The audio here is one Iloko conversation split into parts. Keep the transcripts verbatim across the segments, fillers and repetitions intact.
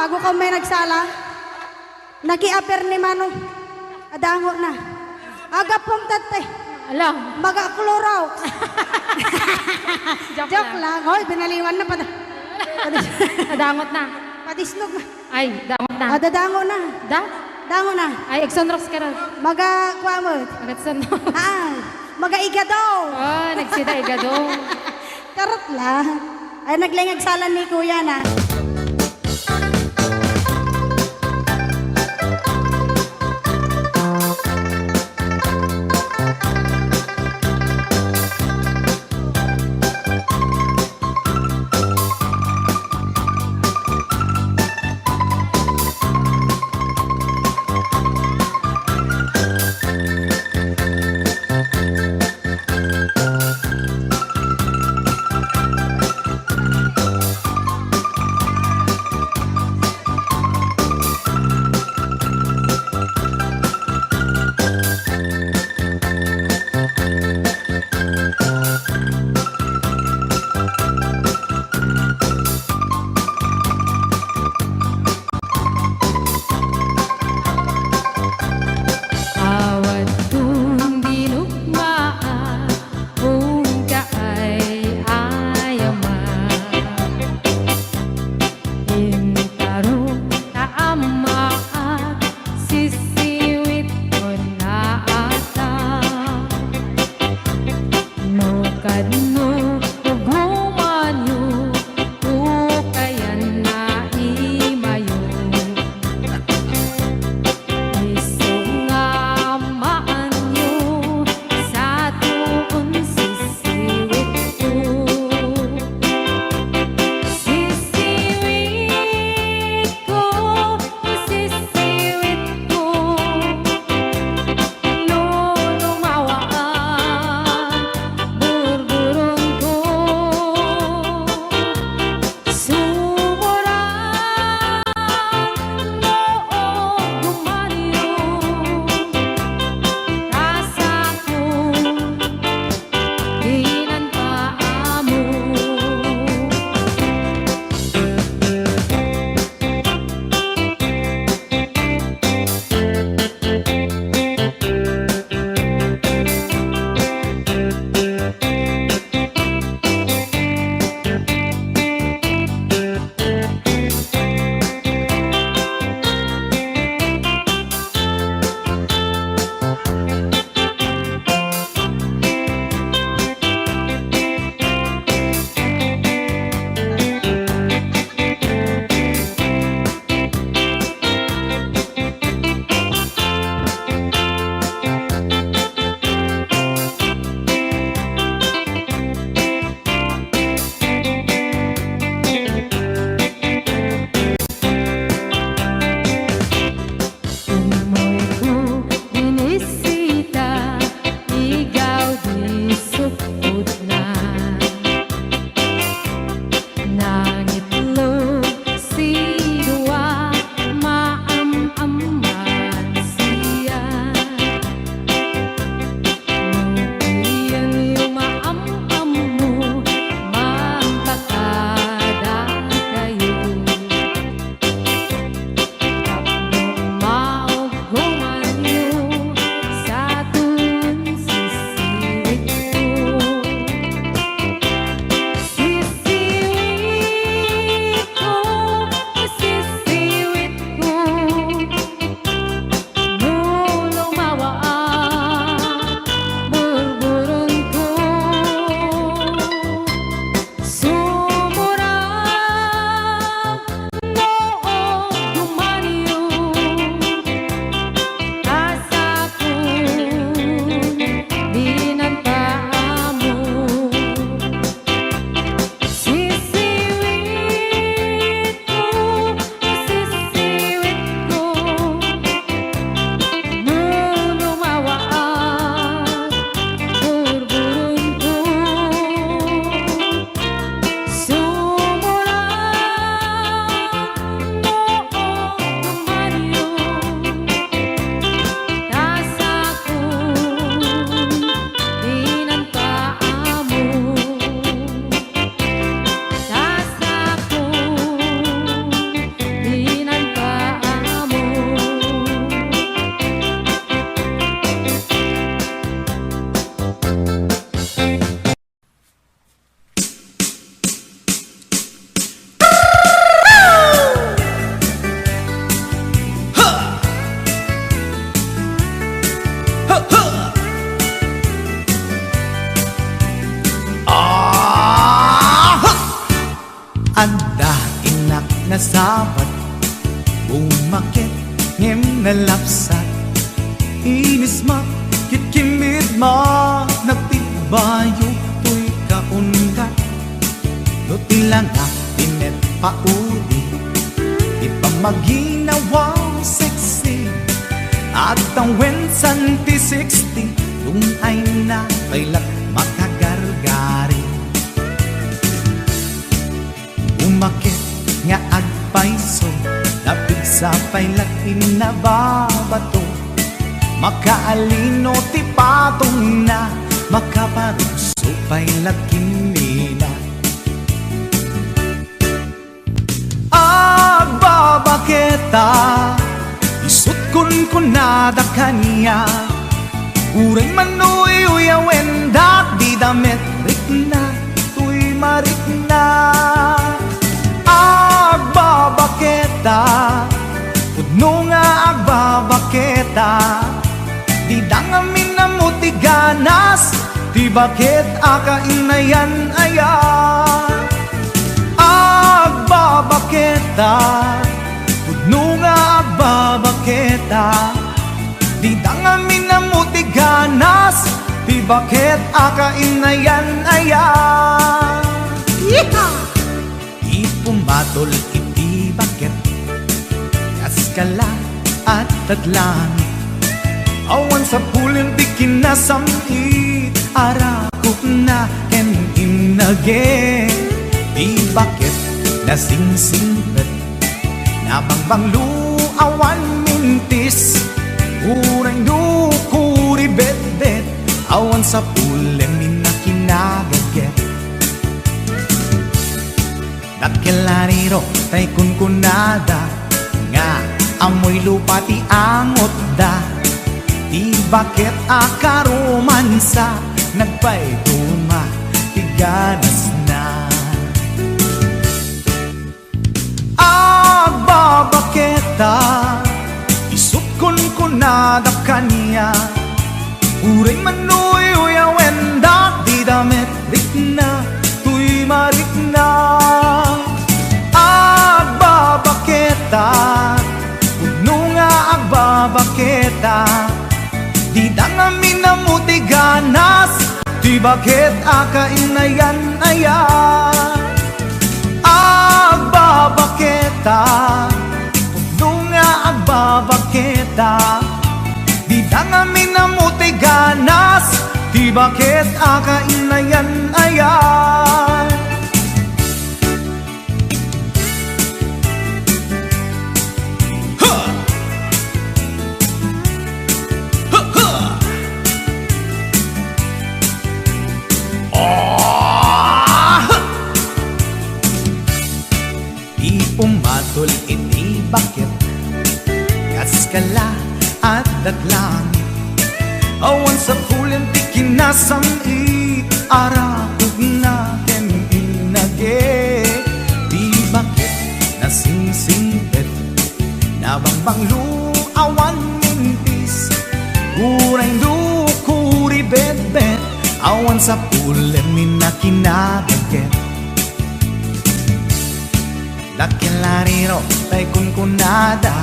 Bago ka may nagsala, nakiaper ni Mano. Adango na. Agapom tattay. Ala. Maga Clorox. Joke Joke lang. lang. Hoy, binaliwan na pada. Padis- Nadangot na. Padisnog na. Ay, dangot na. Ah, dadango na. Da? Dango na. Ay, agsunrox ka ron. Maga, kuamot. Agsunrox. Ah, maga igado. Oh, nagsida igado. Karot lang. Ay, naglengag salan ni Kuya na. Awan tun dinukmaak, ungka ay ayamak. Intaro ta ammaak, sisiwit ko na ata. No kadno ugumanyo, tukayan na imayo. Isu nga maanyo, sa tuon sisiwitko. Sisiwitko, sisiwitko, nalapsat, inismak, kitkimmit, nagtibbayo toy kaundat. No ti langak ti met pauli, ti pammaginawa sexy, agtawen san ti sixty, dun-ayna pay la makagargari. Umaket nga agpayso, napigsa pay la kinnababato. Makaalino ti patongna, makaparugso pay la kimmina. Agbabaketa, isut' kunkunada kaniak. Uray man no uyawenda, dida met rikna toy marikna. Agbabaketa, pudno nga agbabaketa, dida ngamin ammo ti ganas, ti baket a kainayan aya. Agbabaketa, pudno nga agbabaketa, dida ngamin ammo ti ganas, ti baket a kainayan aya. Yeehaw! Ipumatol iti baket, kas kala, addat langit. Awan sapulen ti kinasam-it, arakopna ken innage. Ti baket nasingsingpet, nabangbanglo, awan mintis. Uray no kuribetbet, awan sapulen inna kinagaget. Dakkel a riro tay kunkunada nga ammoy lupa ti angotda. Ti baket a karomansa, nagpaiduma ti ganasna. Agbabaketa, isut' kunkunada kaniak. Uray man no uyawenda, dida met rikna toy marikna. Agbabaketa, pudno nga agbabaketa, dida ngamin ammo ti ganas, ti baket a kainayan aya. Agbabaketa, pudno nga agbabaketa, dida ngamin ammo ti ganas, ti baket a kainayan aya. Ha! Ha, ha! Ah! Ipumatol iti baket, kas kala, addat langit. Awan sapulen ti kinasam-it, arakopna ken innage. Ti baket nasingsingpet, nabangbanglo, awan mintis. Uray no kuribetbet, awan sapulen inna kinagaget. Dakkel a riro tay kunkunada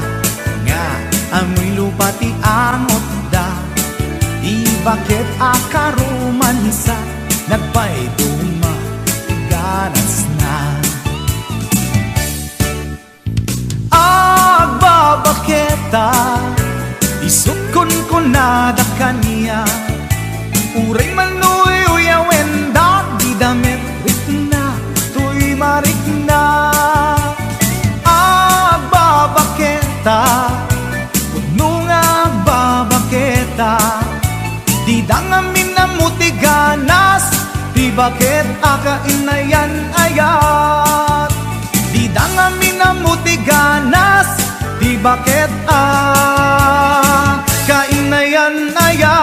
nga ammoy lupa ti angotda. Ti baket a karomansa, nagpaiduma ti ganasna. Agbabaketa, isut' kunkunada kaniak. Uray man no uyawenda, dida met rikna toy marikna. Agbabaketa, pudno nga agbabaketa, dida ngamin ammo ti ganas, ti baket a kainayan aya. Dida ngamin ammo ti ganas, ti baket a kainayan aya.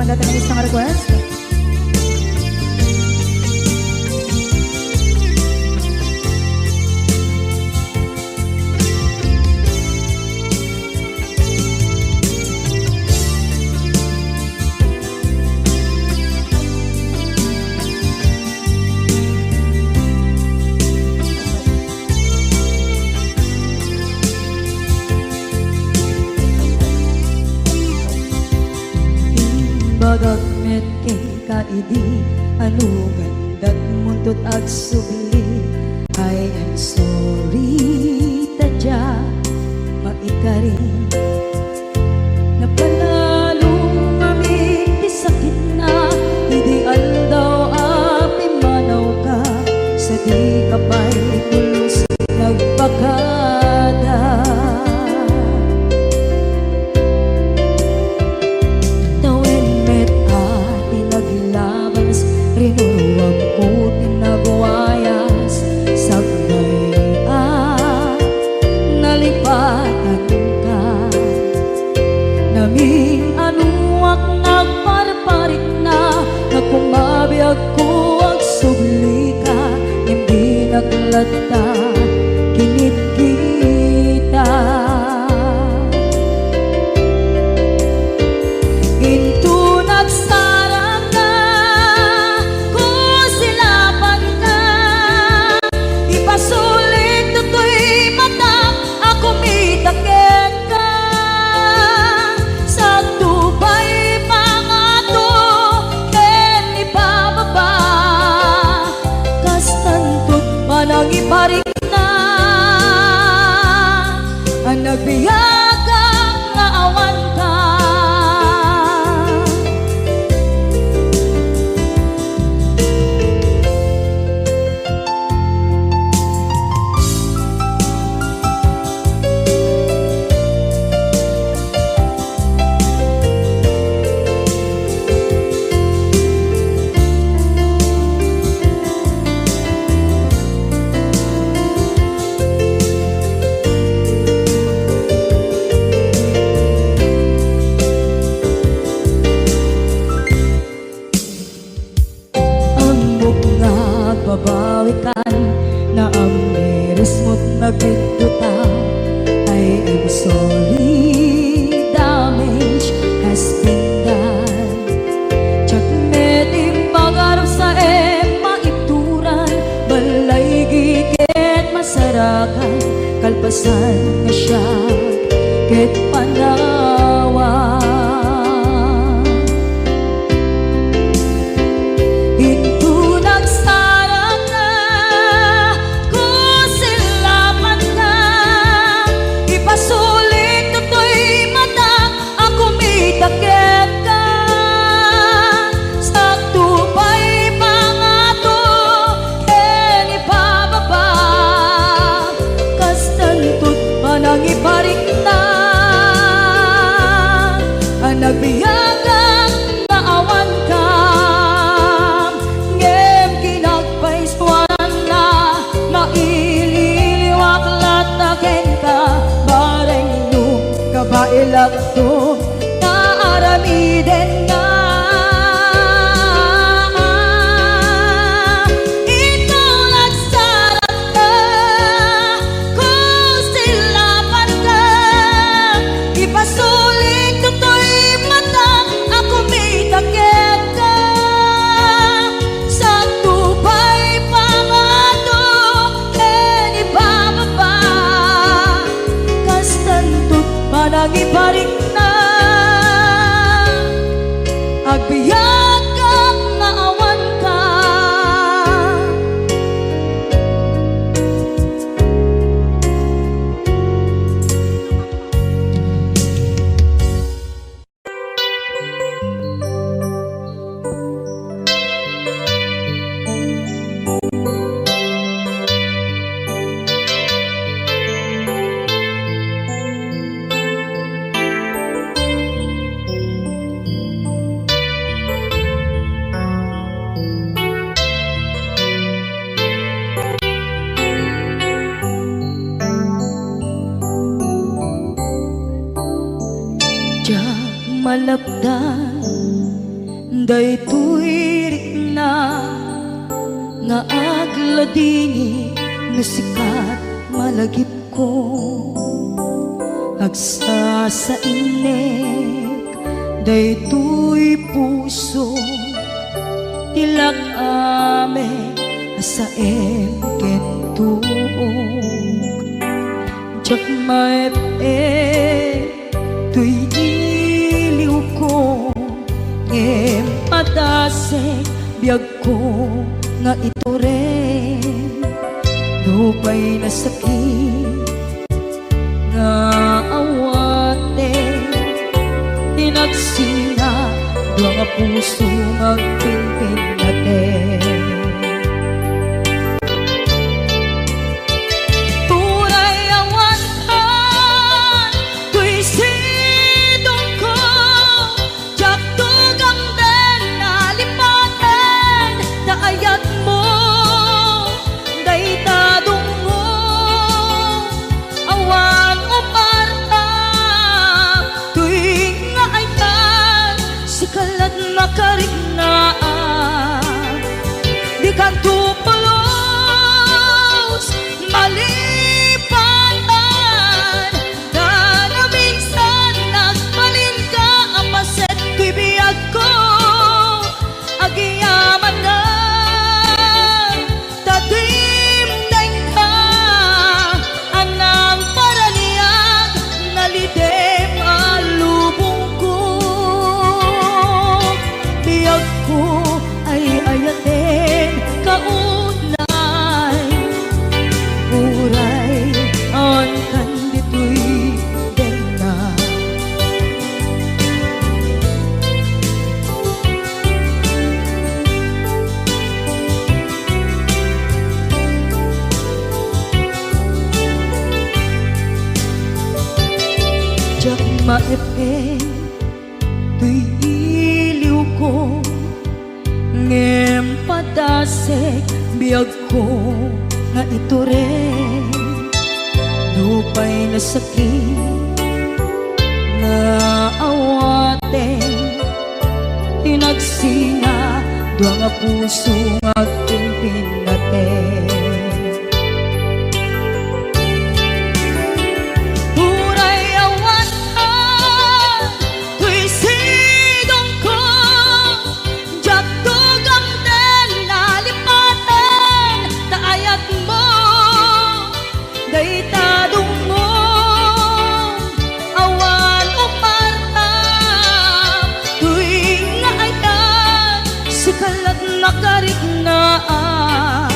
Dati na isang request. Imbagak met kenka idi, ano gandat muntot agsubli. I am sorry, ta dia maikari. Napanalo ngamin ti sakitna, idi aldaw a pimmanawka, sadika pay pulos nagpakada. Tawen met a ti naglabas, rinuruamko ti nagwayas, sakbay a nalipatanka. Namin-anoak nagparparikna, nagkumabiagko agsublika, ngem dinak latta kinitkita. Inton agsarangka, kusilapanka, ipasulik toy matak a kumita kenka. Sagto pay pangato ken ibababa, kastanto ti panangiparikna a nagbiagak nga awanka. Ammok nga agbabawikan, naammirismot nagbiddota. I am sorry, damage has been done. Diak met impagarupsaem maituran, balay ket masarakan, kalpasan nga siak ket panawan. Inton agsarangka, kusilapanka, ipasulik toy matak a kumita kenka. Sagto pay pangato ken ibababa, kastanto ti panangiparikna a nagbiagak nga awanka. Ngem kinagpaisuanna, maililiwak latta kenka, bareng no kabaelakto nga aramidenna. Inton agsarangka, kusilapanka, ipasulik toy matak a kumita kenka. Sagto pay pangato ken ibababa, kastanto ti panangiparikna, agbiagak nga awanka. Diak malapdan Daytoy rikna nga agladingit no sika ti malagipko. Agsasainnek daytoy puso ti lak-amek a saem ken tuok. Diak maep-ep toy iliwko, ngem padasek biagko nga itured. Nupay nasakit nga awaten, inagsina dua nga puso nga agpinpinnaten. Uray awan kan toy sidongko, diak tugamden a lipaten ta ayatmo dayta dungngo. Awan umarta toy nga ayat, sika la't makariknaan. Dikanto pulos malipatan, ta naminsan nagbalinka a paset toy biagko. Agyamanak ta dimdengka a nangparaniag, nalidem a lubongko. Biagko ay ayaten kaunay, uray awan kan ditoy denna. Diak maep-ep toy iliwko, ngem padasek biagko nga itured. Nupay nasakit nga awaten, inagsina dua nga puso nga agpinpinnaten. Uray awan ka toy sidongko, diak tugamden a lipaten ta ayatmo dayta dungngo. Awan umarta toy nga ayat, sika la't makariknaan.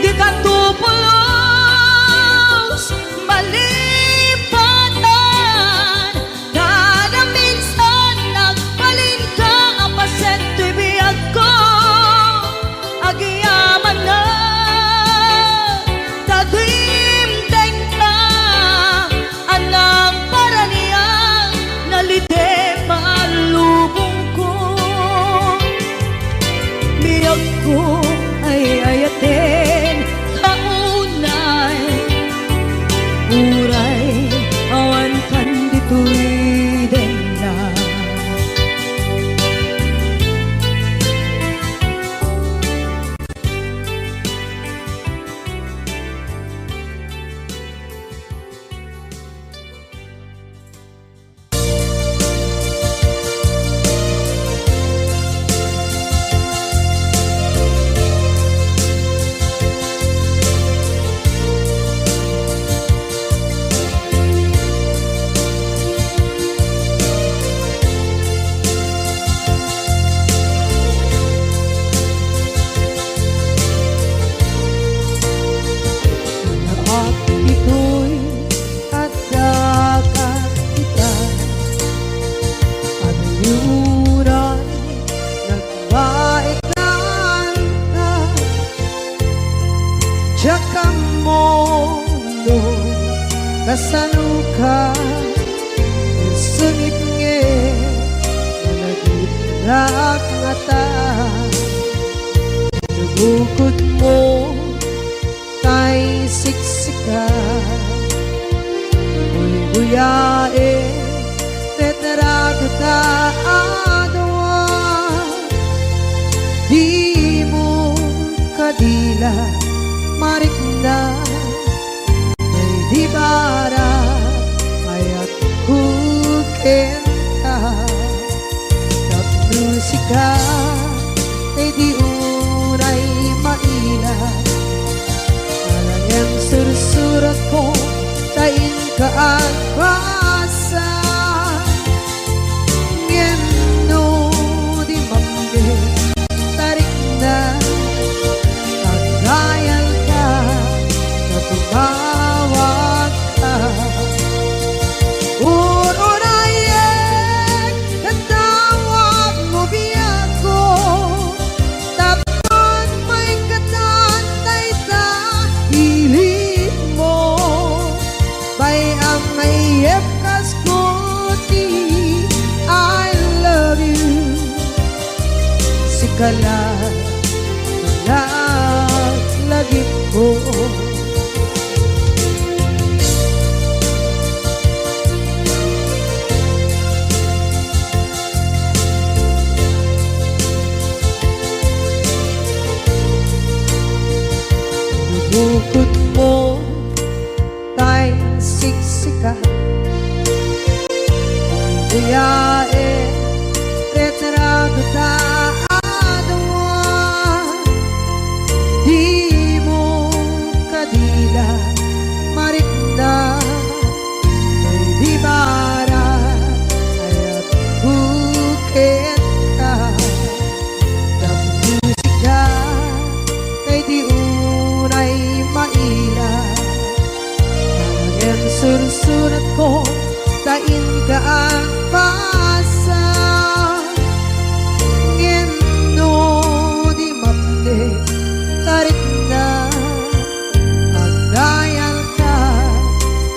Dikanto pulos malipatan, ta naminsan nagbalinka a paset toy biagko. Agyamanak ta dimdengka a nangparaniag, nalidem a lubongko. Biagko ay ayaten kaunay, uray awan kan ditoy denna. Naap ditoy adda ka ita, agnuran nagbaekan ka. Diak ammo no kasano ka, sungit nga malagipnak ngata. Nabukod mo tay siksika, buybuyaen, retrato ta a dua. kenka. Tapno sika, tay di unay maila. Alangen sursuratko, ta inka agbasa. Ngem no di mapne, tarikna, agdayalka, ta tumawagka. Ur-urayek, katawagmo biagko, tapno maikatan dayta ilinmo. Bay-am nga iyepkasko ti I love you. Sika la, laglagipko. Bukod mo tay siksika. Buyaen, retrato ta adua. Dimo kadi la marikna, tay di marayat ay agbukenka. Tapno sika, tay di unay maila. Alangen sursuratko, ta inka agbasa. Ngem no di mapne, tarikna, agdayalka,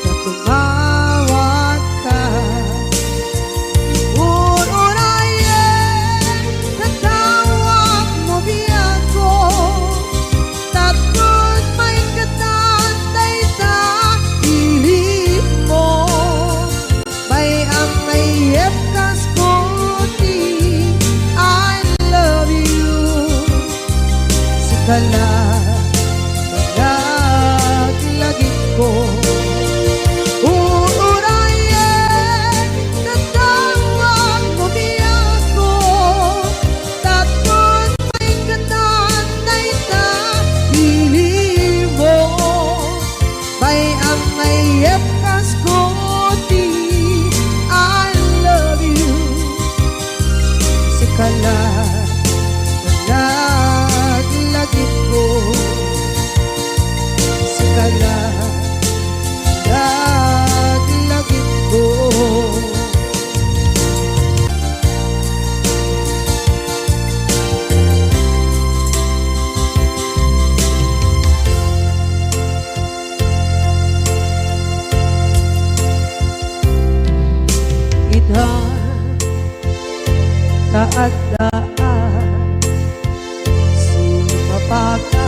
ta tumawagka. Ur-urayek, katawagmo biagko, tapno maikatan dayta ilinmo. Bay-am nga iyepkasko ti I love you. Sika la, laglagipko. Ur-urayek, katawagmo biagko, tapno maikatan dayta ilinmo. Bay-am nga iyepkasko ti I love you. Sika la, laglagipko. Sika la, laglagipko. Ita, ta adda a sumapaka,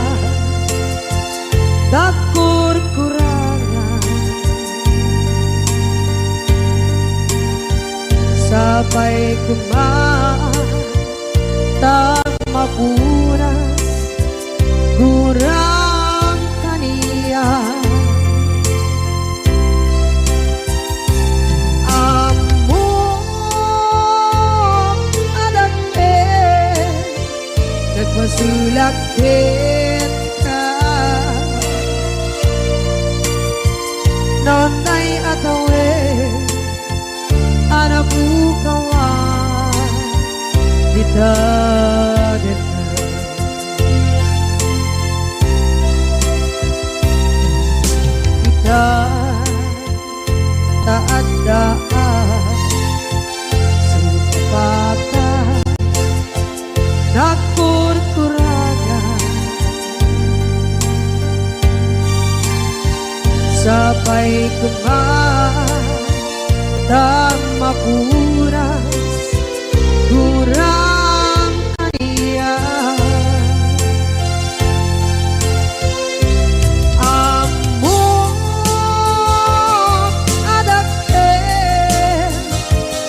ta kurkurangan. Sapay koma ta mapunas, gurang kaniak. Ammok a dakkel, nagpasulak kenka. Nonday a tawen a napukawan dita dita. Ita, ta adda a sumapaka, nagkurkurangan. Sapay koma ta mapunas, gurang kaniak. Ammok a dakkel,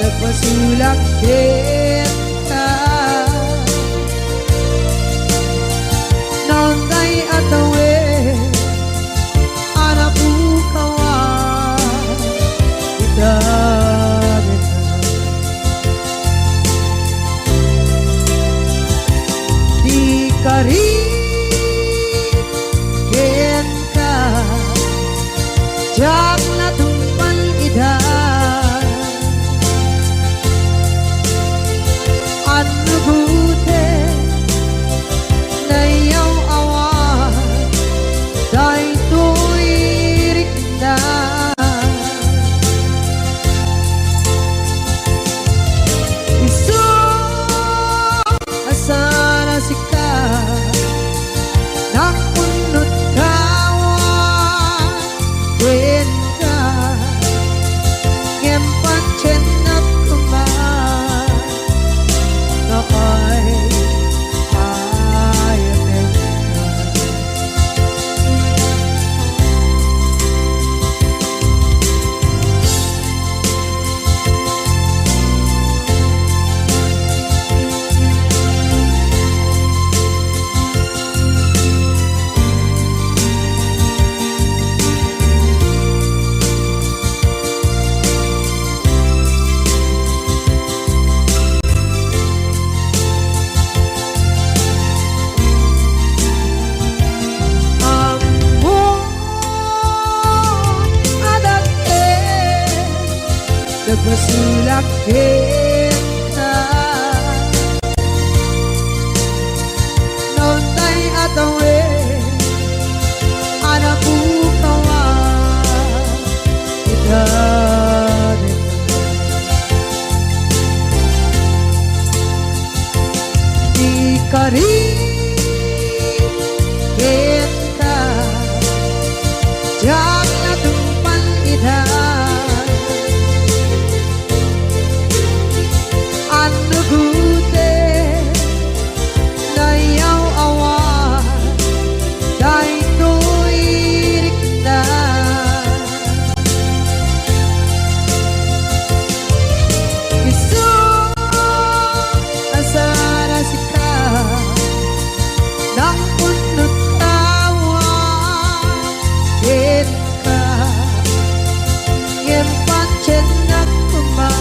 nagpasulak kenka. Nonday a tawen a napukawan dita dita. Basolak kenka. Naunay a tawen a napukawan ita. Ikarik kenka, diak la tungpal ita. Annugoten, nayaw-awan daytoy rikna. Isu a saan a sika, nangpunot awan kenka, ngem patiennak koma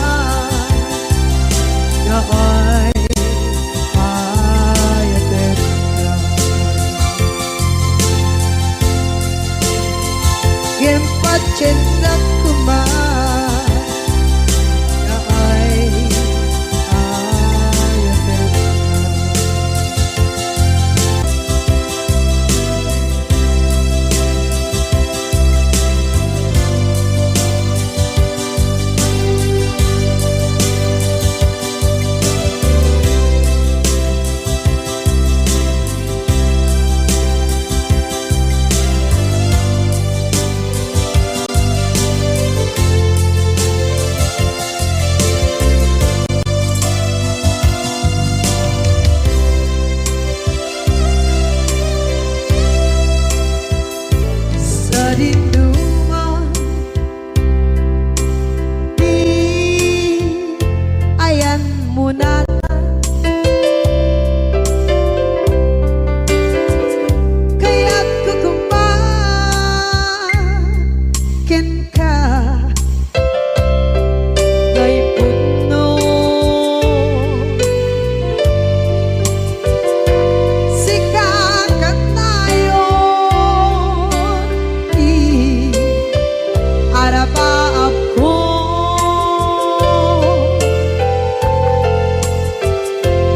nga ay-ayatenka. Ngem patiennak koma nga ay-ayatenka. Sadinoman ti ayanmo natan, kayatko koma kenka nga ipudno. Sika kanayon ti arabaabko,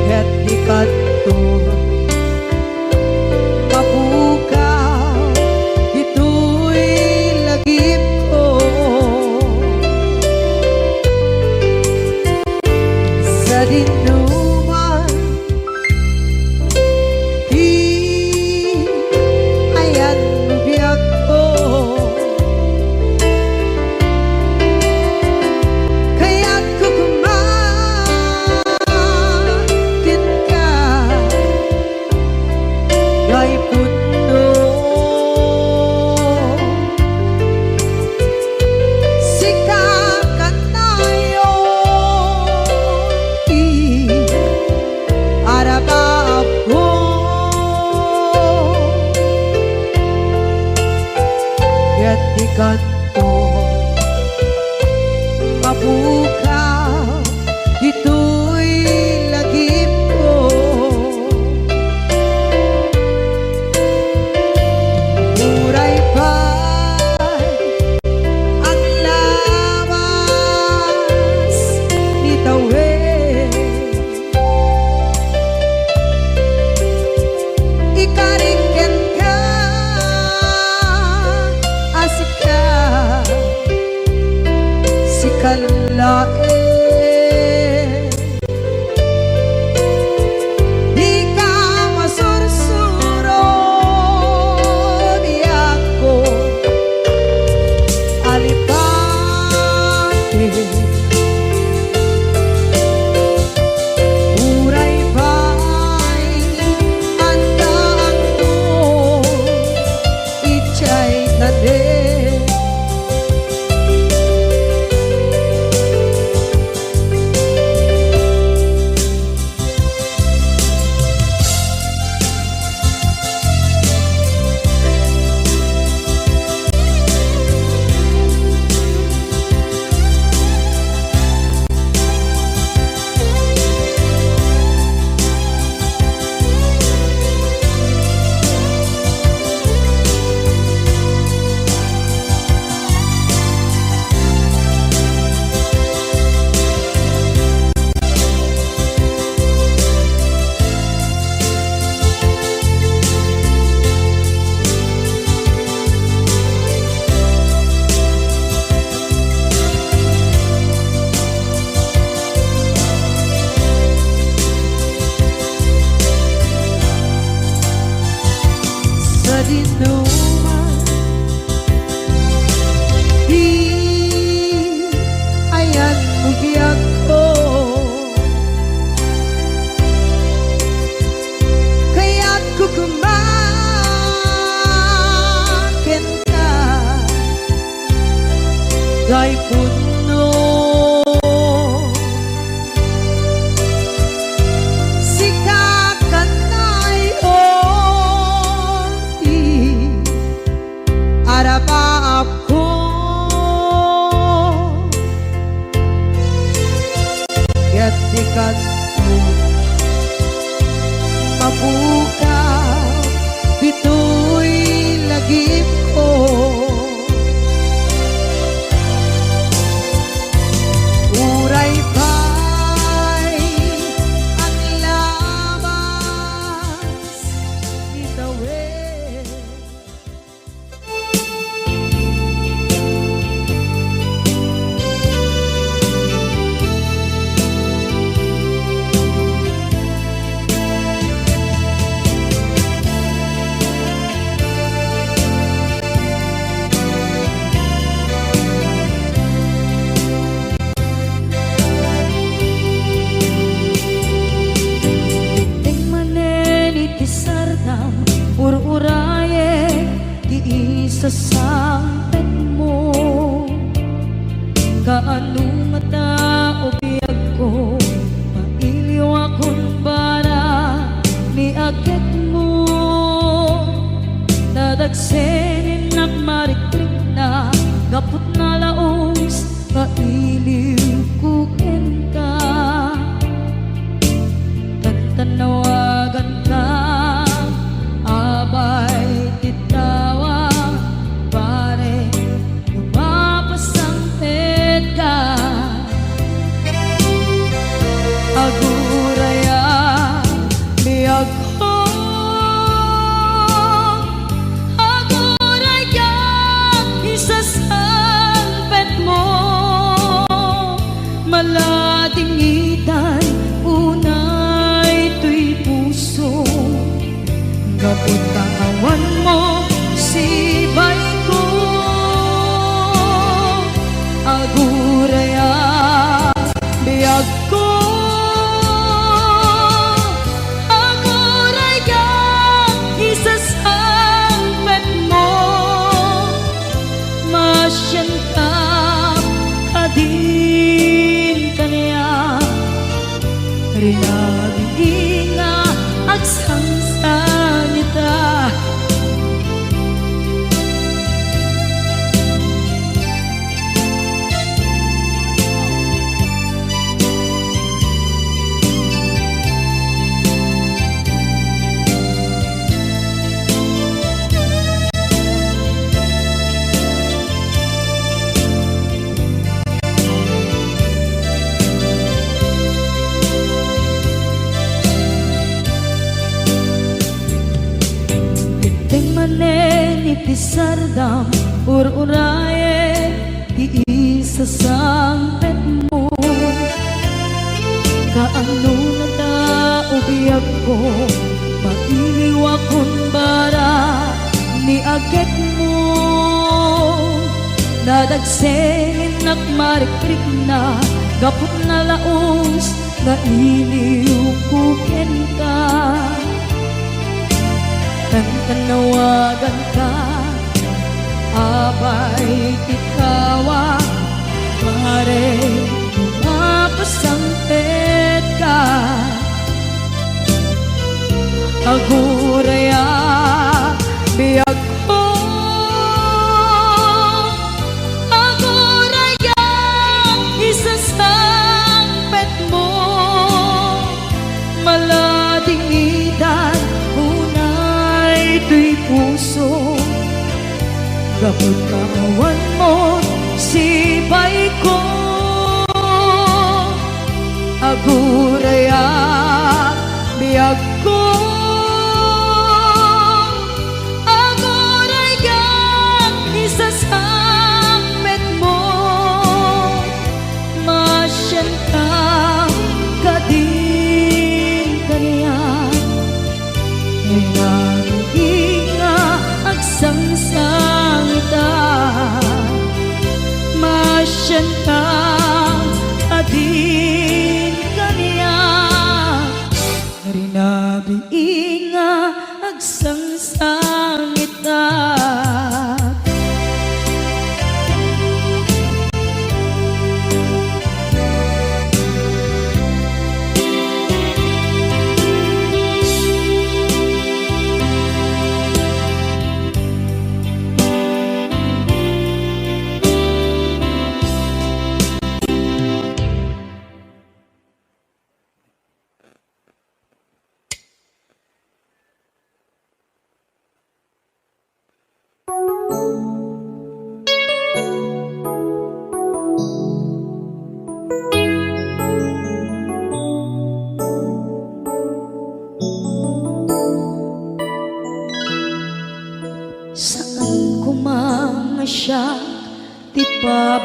ket di kanto mapukaw ditoy lagipko. Sadinoman ti ayanmo biagko, kayatko koma kenka nga ipudno. Sika kanayon ti arabaabko, ket di kanto mapukaw ditoy lagipko. Uray pay aglabas ni tawen, ikarik kenka a sika, sika laeng. Dika masursuro, biagko a lipati. Uray pay adda anto idiay tanem. ti katmo. Mapukaw ditoy lagipko. Uray pay aglabas itawen. Dimteng manen iti sardam, ur-urayek ti isasangpetmo. Kaano ngata, o biagko, mailiwakon para ni agekmo. Nadagsen innak marikrikna, gapu ta nalaus nga iliwko kenka. Tantannawaganka, abay ti tawag, pare, no mapasangpetka. Aguraya, biagko, aguraya, isasangpetmo. Maladingitan unay toy puso, gapu ta awanmo sibayko. Aguraya, biagko, aguraya, isasangpetmo. Masianka kadin kaniak, rinabinga agsangsangita. Dimteng manen iti sardam, ur-urayek ti isasangpetmo. Kaano ngata, o biagko, mailiwakon para ni agekmo. Nadagsen innak marikrikna, gapu ta nalaus nga iliwko kenka. Tantannawaganka, abay ti tawag, pare, no mapasangpetka. Aguraya, biagko, aguraya, isasangpetmo. Maladingitan unay toy puso, gapu ta awanmo sibayko. Aguraya, biagko, aguraya, isasangpetmo. Masianka kadin kaniak, rinabinga agsangsangita. Masianka kadin kaniak.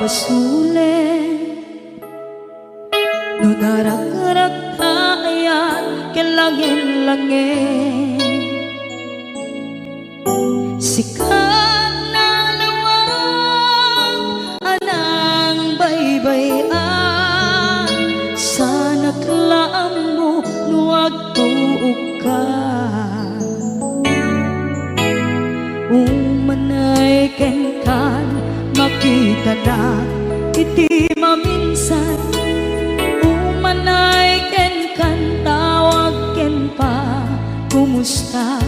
Ipabasule no narakrakta ayat ken langin-langin. Sika nalawag a nangbaybay-an, sanak la ammo no agtuokka. Umanay kenkan, makitanak iti maminsan. Umanay kenkan, tawag ken pa, kumusta?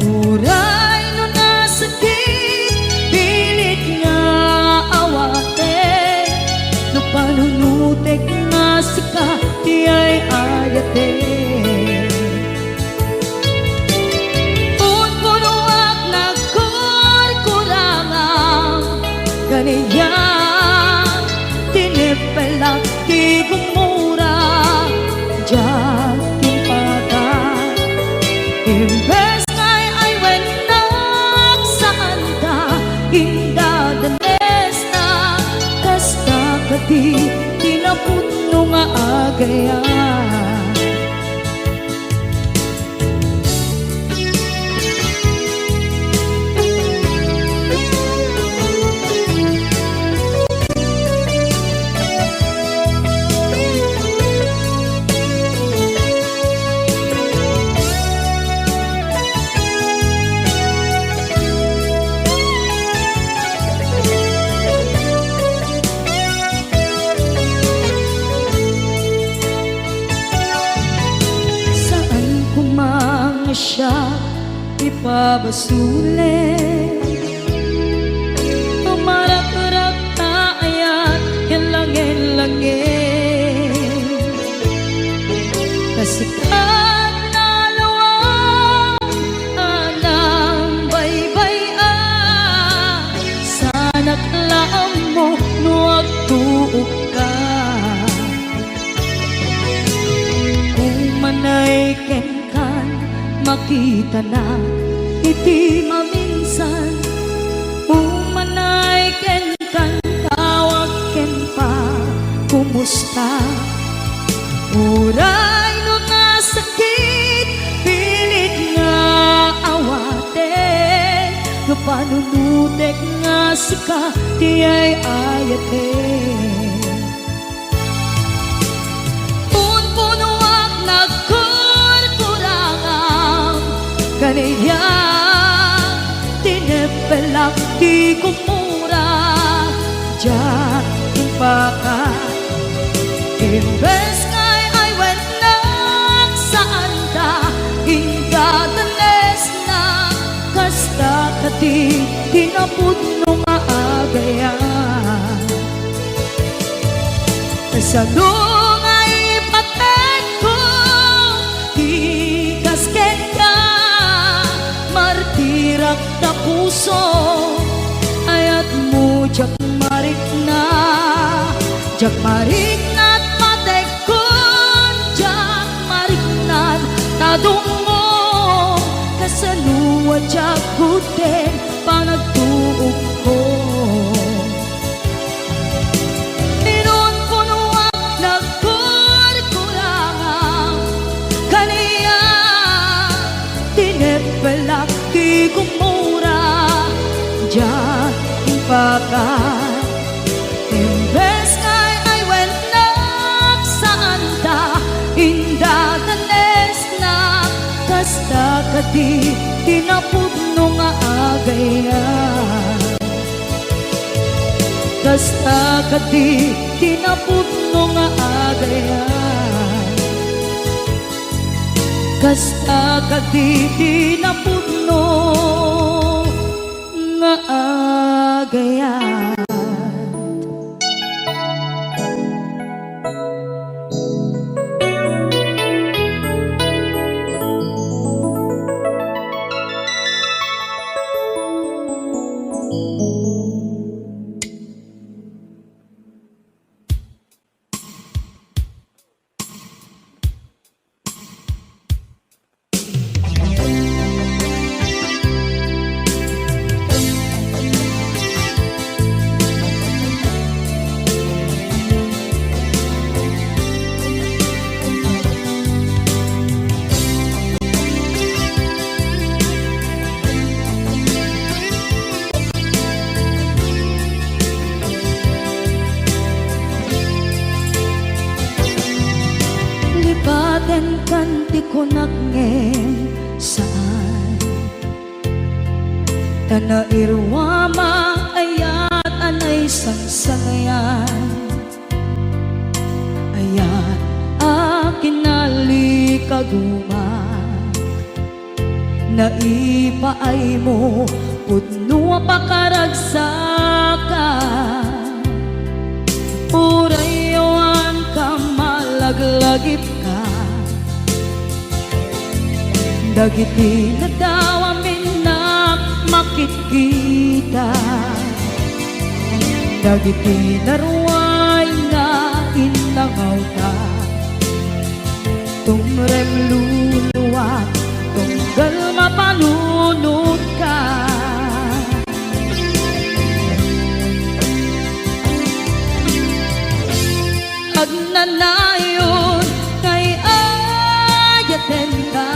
Uray no nasakit, pilit nga awaten. No panunutek nga sika ti ay-ayaten. Punpunoak nagkurkurangam, kaniak, tineppelak ti gumura, diak impaka. Imbes nga ay-aywennak, saanta indadanesna, kasta kadi ti napudno nga agayat. Saan koma nga siak ipabasule, pamarakrakta ayat ken langin-langin. Ta sika nalawag a nangbaybay-an, sanak la ammo no agtuokka. Umanay kenkan, makitanak iti maminsan. Umanay kenkan, tawag ken pa, kumusta? Uray no nasakit, pilit nga awaten. No panunutek nga sika ti ay-ayaten. Punpunoak nagkurkurangam, kaniak, tineppelak ti gumura, diak impaka. Imbes nga ay-aywennak, saanta indadanesna, kasta kadi ti napudno nga agayat. Kasano nga ipatengko ti kas kenka? Martirak ta puso, ayatmo diak marikna. Diak marikna ta pategkon, diak marikna ta dumngom. Kasano a diak gudden panagtuokko? Inunpunoak nagkurkurangam, kaniak, tineppelak ti gumura, diak impaka. Imbes nga ay-aywennak, saanta indadanesna, kasta kadi ti napudno nga agayat. Kasta kadi ti napudno nga agayat. Kasta kadi ti napudno nga agayat. Patenkan ti kunak ngem saan. Ta nairuam a ayat a naisangsangayan. Ayat a kinalikaguma. Naipaaymo pudno a pakaragsakan. Uray awan ka malaglagipka. Dagiti nadawam innak makitkita. Dagiti naruay nga innangawta. Tumrem luluak, tunggal mapanunotka. Agnanayon nga ay-ayatenka,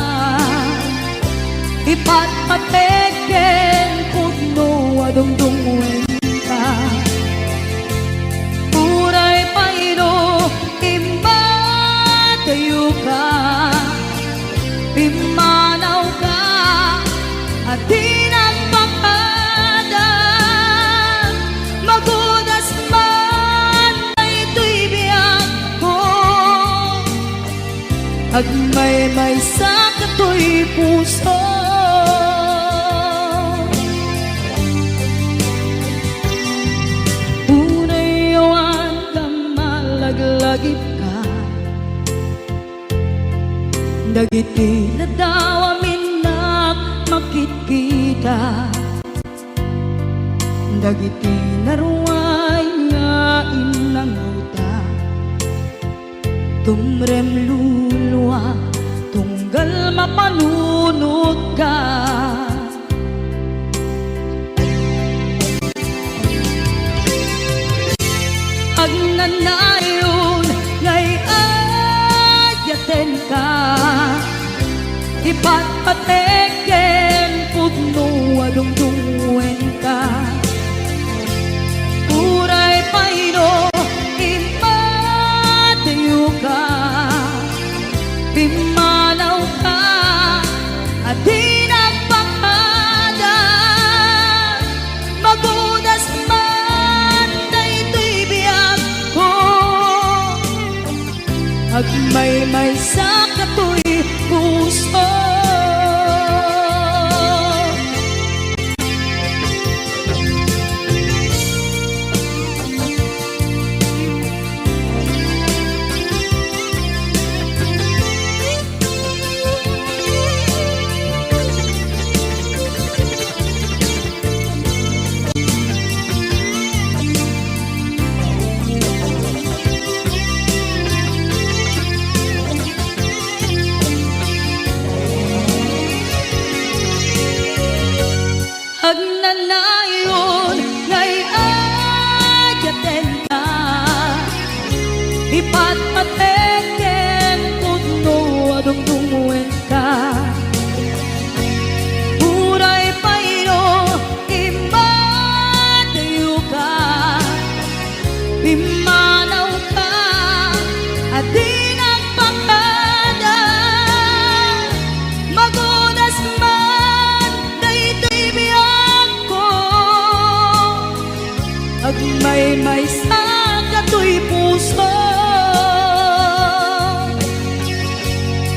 ipatpatek ken pudno a dungdungngoenka. Uray pay no immadayoka, pimmanawka a di nagpakada. Magudas man daytoy biagko, agmaymaysa katoy puso. Uray awan ka malaglagipka. Dagiti nadawam innak makitkita. Dagiti naruay nga innangawta. Tumrem luluak, tunggal mapanunotka. Agnanayon nga ay-ayatenka, ipatpatek ken pudno a dungdungngoenka. Uray pay no immadayoka, pimmanawka a di nagpakada. Magudas man daytoy biagko, agmaymaysa katoy puso. Agnanayon nga ay-ayatenka, ipatpatek ken pudno a dungdungngoenka. Uray pay no immadayoka, pimmanawka a di nagpakada. Magudas man daytoy biagko, agmaymaysa katoy puso.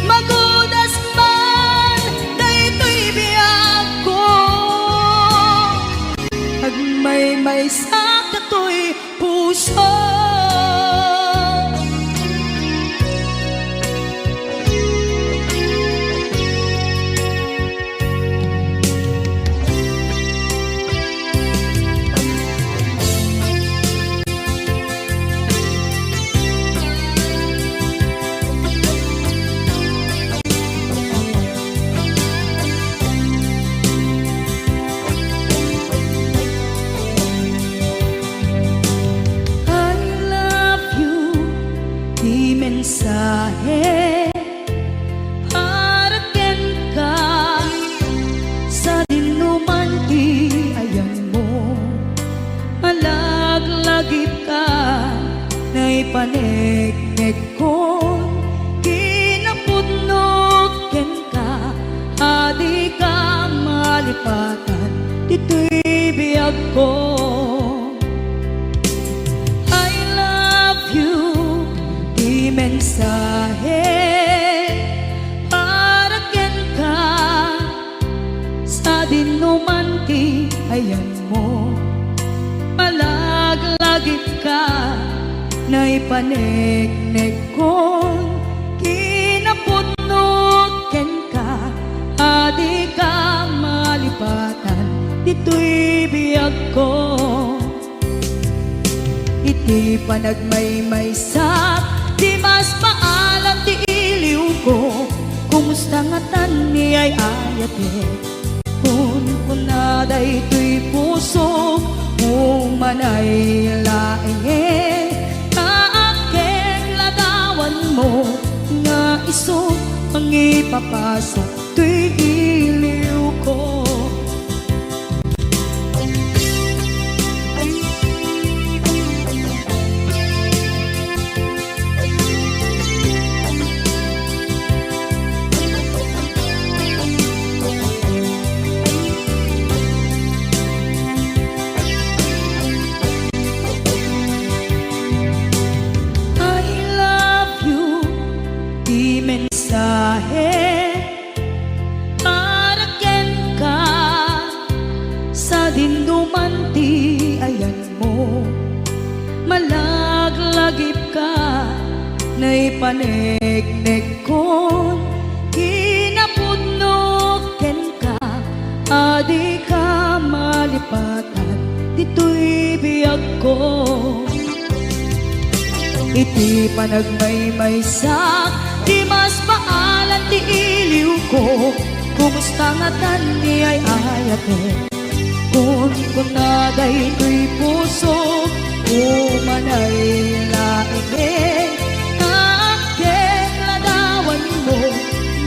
Magudas man daytoy biagko, agmaymaysa katoy puso. I love you, ti mensahe para kenka, sadinoman ti ayanmo, malaglagipka, naipaneknekkon, Adika malipatan ditoy biagko. I love you, ti mensahe para kenka. Sadinoman ti ayanmo, malaglagipka, naipaneknekkon kinapudno kenka. Adika malipatan ditoy biagko. Iti panagmaymaysak, dimas paalan ti iliwko. Kumusta ngatan ni ay-ayatek? Kunkuna daytoy pusok, umanay laengen. Naakkek ladawanmo nga isu mangipapasak toy iliwko. I love you, ti mensahe para kenka. Sadinoman ti ayanmo, malaglagipka, naipaneknekkon kinapudno kenka. Adika malipatan ditoy biagko. Iti panagmaymaysak, dimas paalan ti iliwko. Kumusta ngatan ni ay-ayatek? Kunkuna daytoy pusok, umanay laengen. Naakkek ladawanmo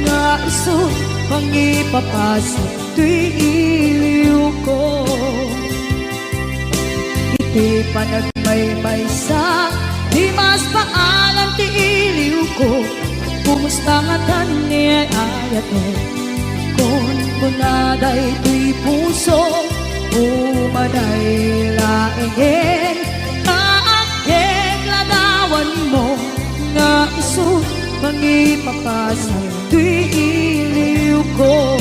nga isu mangipapasak toy iliwko. Iti panagmaymaysak, dimas paalan ti iliwko. Kumusta ngatan ni ay-ayatek? Kunkuna daytoy pusok, umanay laengen. Naakkek ladawanmo nga isu mangipapasak toy iliwko.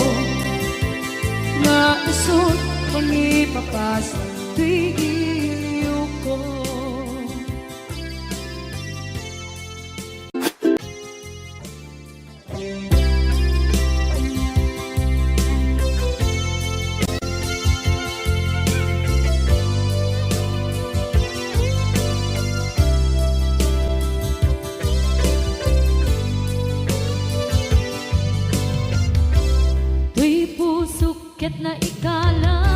Nga isu mangipapasak toy iliwko. Toy pusok ket naikalang.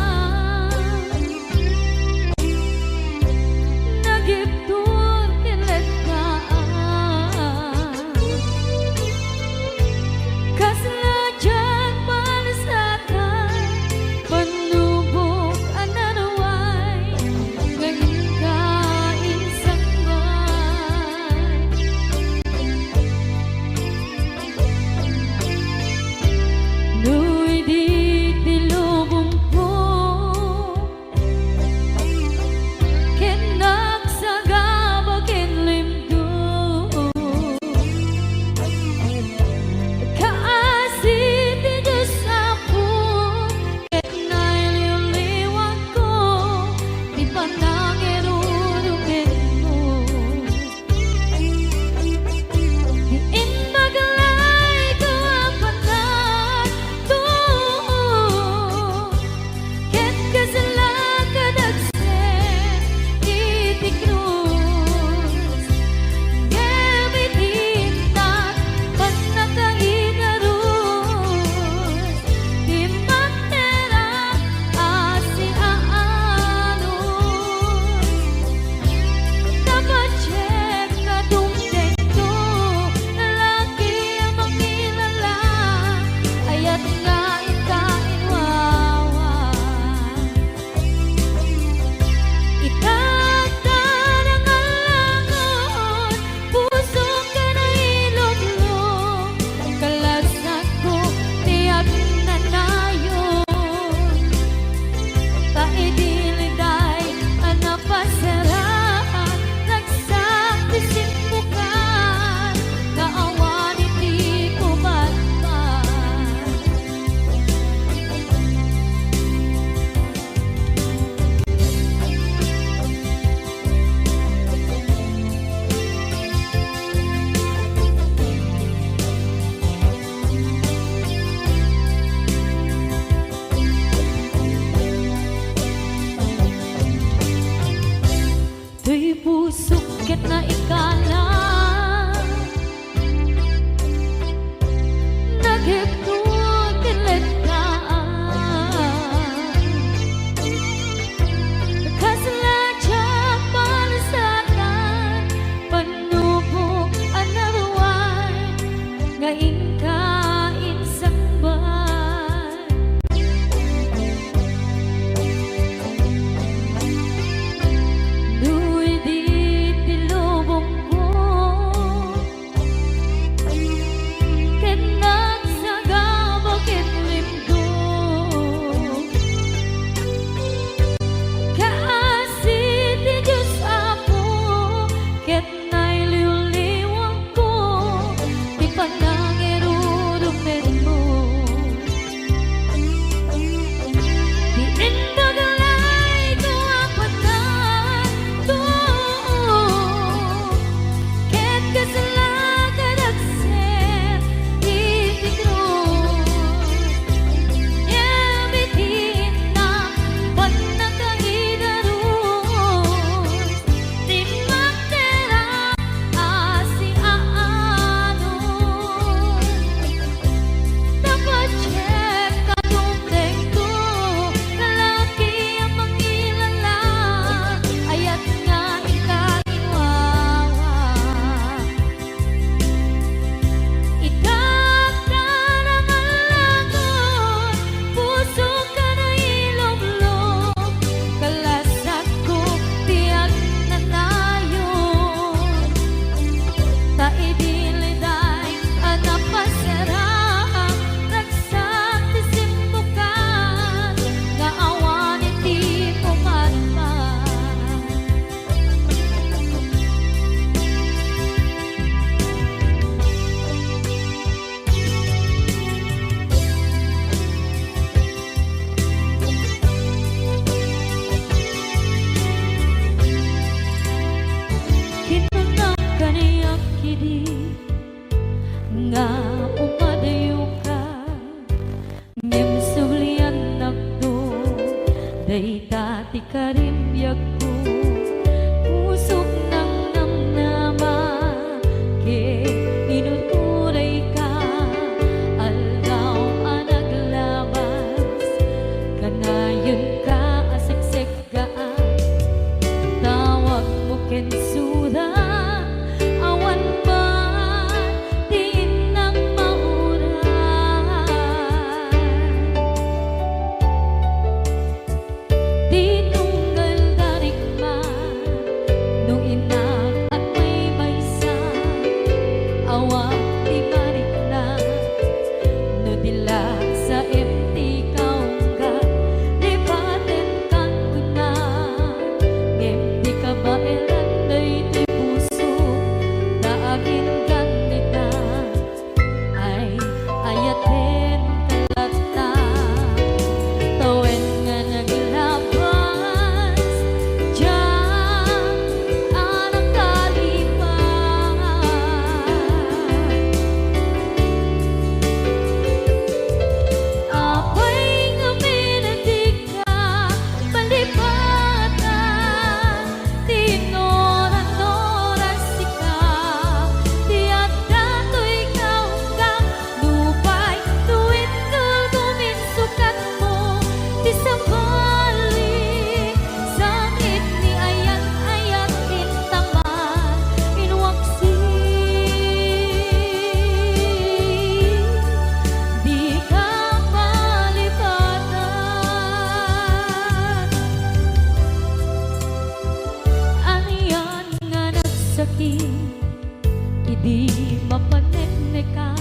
Di mapaneknekan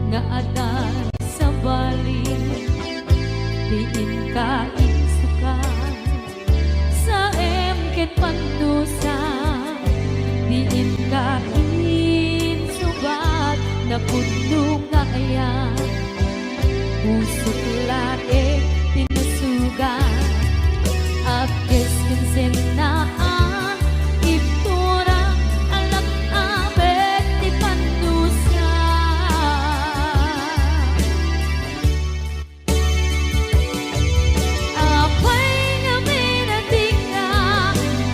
nga adda sabali, ti inka insukat, saem ken pannusa, ti inka insubat, napudno nga ayan. Pusok laeng ti nasugat, agkes ken sennaan, ibtura, alak a met ti pannusa. Apay ngamin a dika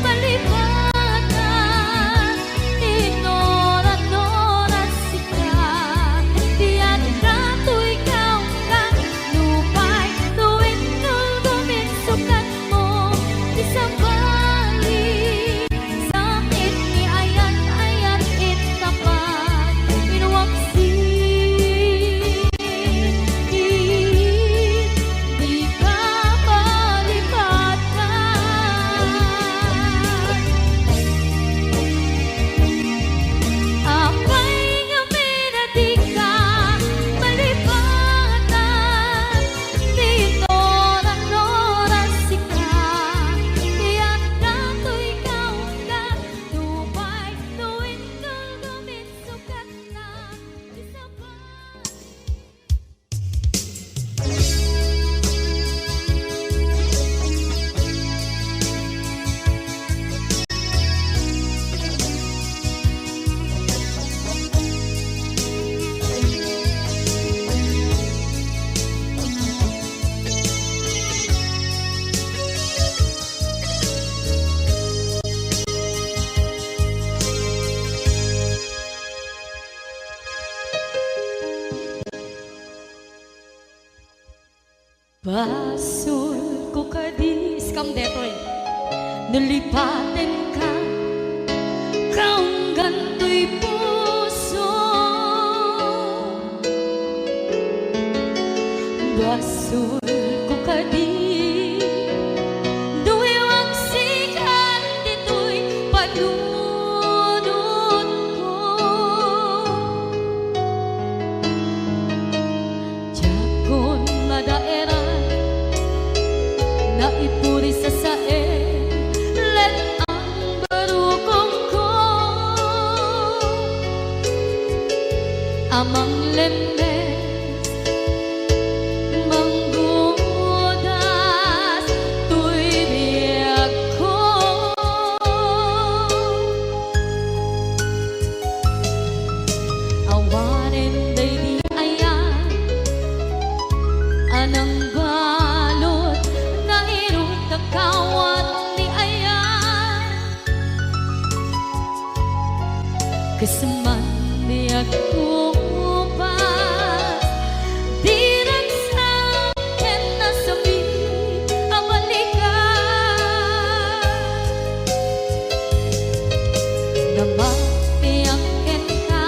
malipatan? Inuran-uran sika, diak datoy kaunggan, nupay no inkul gumin sukatmo, ti sabali, sakit ni ayan-ayan intapat, inwaksin. Dika malipatan. Apay ngamin a dika malipatan? Inuran-uran sika, diak datoy kaunggan, nupay no inkul gumin sukatna, ti sabali. Basolko kadi, iskam detoy, no lipatenka, kaunggan toy puso. Basolko kadi, no iwagsikan ditoy panunotko. Diakon madaeran, naipuri sasaen, let-ang barukongko a manglemmes, manggudas toy biagko. Awanen daydi ayan a nangbalud nga irut kakawat ni ayan. Ket saan man diak upas, diragsak ken nasakit a balikan. Namatiak kenka,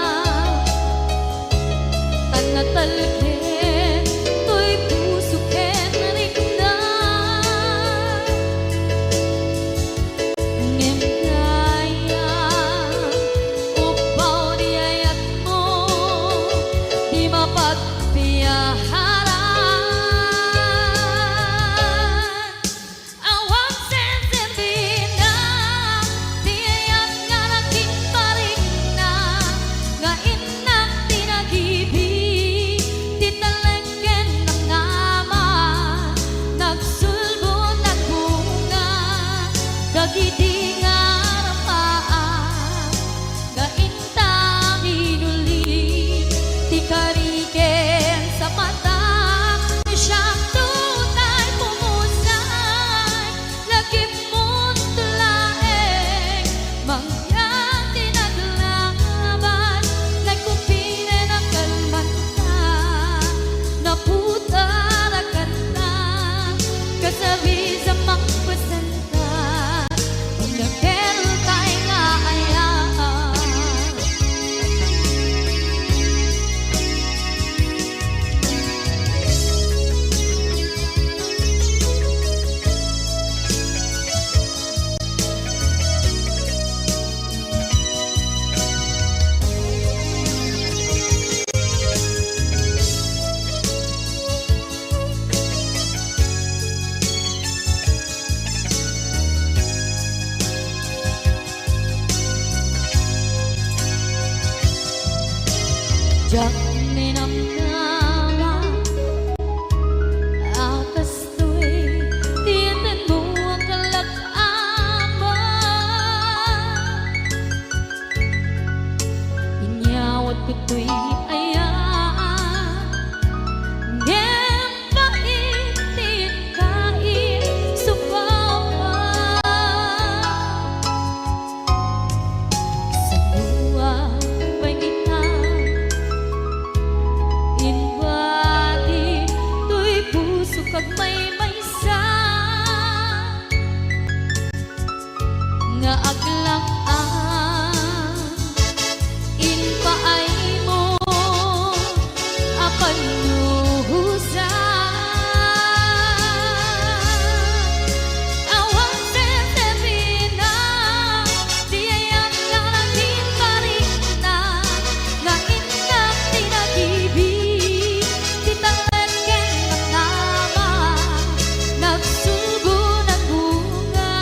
ta natalged toy puso ken rikna. Ngem dayta, upbaw ti ayatmo, ti mapagpiaharan. Awan senserbina ti ayat nga nagimparikna, nga innak ti nagibi, ti talek ken nangnama, nagsulbod, nagbunga dagidi nga arpaak, nga inta minuli ti kari ken sapata. Diak ninamnama a kastoy ti intanmo a kalak-ama. Inyawat ko toy aya, ngem pait ti inkaisubak. Saan pay ita inbati toy pusok agmaymaysa nga aglang-ang impaaymo a pannuhosan. Awan sesebina ti ayat nga naging parikna, nga innak ti nagibi, ti talek ken namnama, nagsulbo, nagbunga,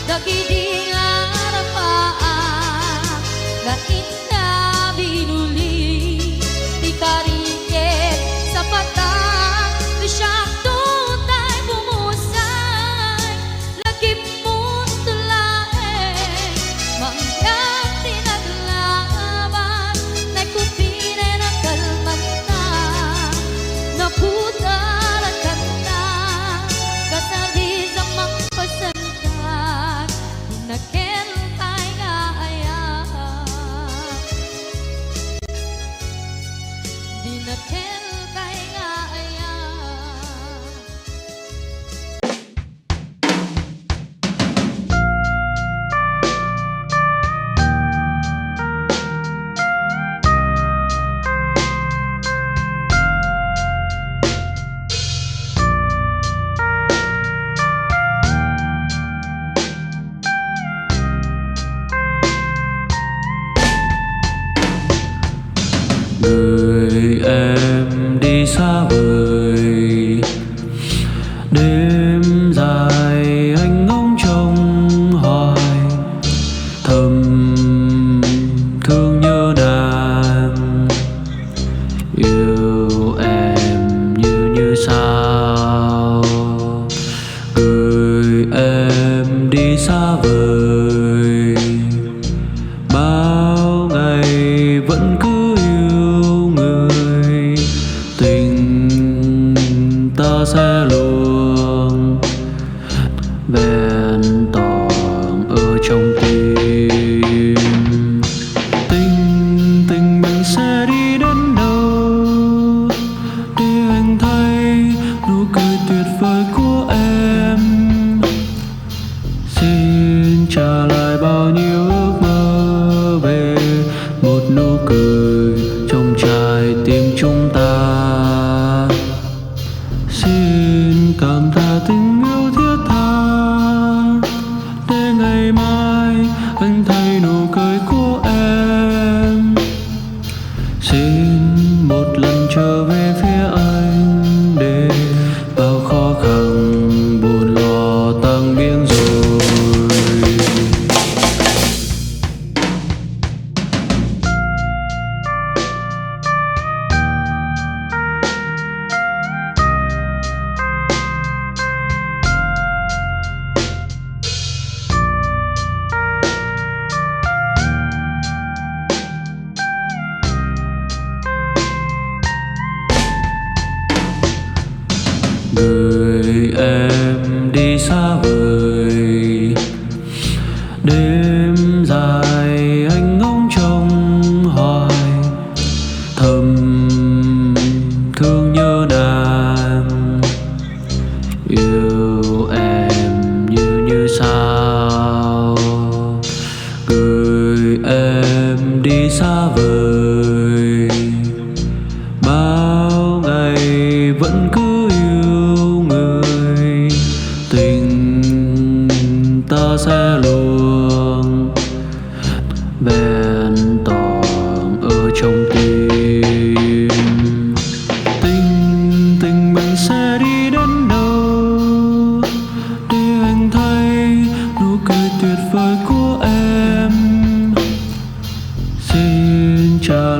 dagidi nga arapaak, nga inna binuli, ti kari ken sapata, ti siakto tay bumusay, lagipmo laeng, mangngeg ti naglaban, nagkupinen a kalmanta, naputarakanna, kasarisan mangpasan. Dinakel tay nga aya. Dinakel tay nga aya. Gửi em đi xa vời, đêm dài anh ngóng trông hoài, thầm thương nhớ nàng. Yêu em như như sao, gửi em đi xa vời. Bao ngày vẫn cứ yêu người, tình ta sẽ luôn vẹn toàn ở trong tim. Tình, tình mình sẽ đi đến đâu để anh thấy nụ cười tuyệt vời của em. Xin trả lại bao nhiêu ước mơ về một nụ cười trong trái tim chúng ta. Xin cảm tạ tình yêu thiết tha, để ngày mai anh thấy nụ cười của em. Xin một lần trở về phía anh, để bao khó khăn buồn lo tan biến rồi. Gửi em đi xa vời, đêm dài anh ngóng trông hoài, thầm thương nhớ đàn. Yêu em như như sao, gửi em đi xa vời. Bao ngày vẫn cứ yêu người, tình ta sẽ luôn vẹn toàn ở trong tim. Tình, tình mình sẽ đi đến đâu để anh thấy nụ cười tuyệt vời của em. Xin trả